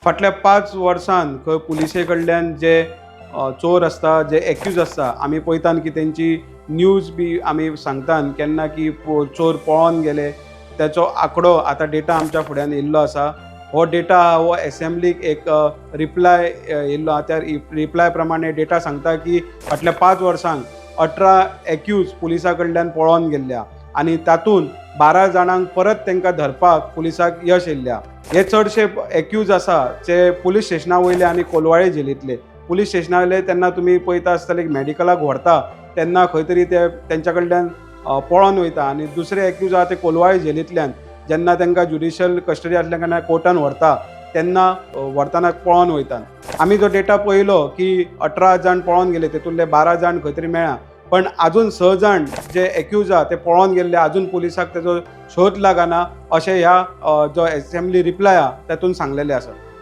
फाटल्या 5 वर्सान खंय पुलिसे कडल्यान जे चोर आसता, जे एक्यूज आसता, आमी पळयतात की तेंची न्यूज बी आमी सांगतात केन्ना की चोर पळोन गेले. तेचो आंकडो आतां डेटा आमच्या फुड्यान येयल्लो आसा. हो डेटा हो एसेंब्लीक एक रिप्लाय येयल्लो आहा. त्या रिप्लाय प्रमाणे डेटा सांगता की फाटल्या 5 वर्सांक 18 एक्यूज पुलिसा कडल्यान पळोवन गेल्ल्या आनी तातूंत 12 जाणांक परत तांकां धरपाक पुलिसाक यश येयल्लें आहा. हे चडशे एक्यूज आसा जे पुलीस स्टेशना वयले आनी कोलवाळे जेलींतले. पुलीस स्टेशना वयले तेन्ना तुमी पळयता आसतले की मॅडिकलाक व्हरता तेन्ना खंय तरी ते तेंच्या कडल्यान पळोन वयता आनी दुसरे एक्यूज आहा ते कोलवाळे जेलींतल्यान जेन्ना तांकां ज्युडिशियल कस्टडी आसल्या कारणान कोर्टान व्हरता तेन्ना व्हरतना पळोवन वयतात. आमी जो डेटा पळयलो की 18 जाण पळोवन गेले, तेतूंतले 12 जाण खंय तरी मेळ्ळा, पण अजून स जाण जे एक्यूज आहा ते पळोवन गेल्ले, अजून पुलिसाक तेजो शोध लागना अशें ह्या जो एसेंब्ली रिप्लाय आहा तातूंत सांगलेलें आसा.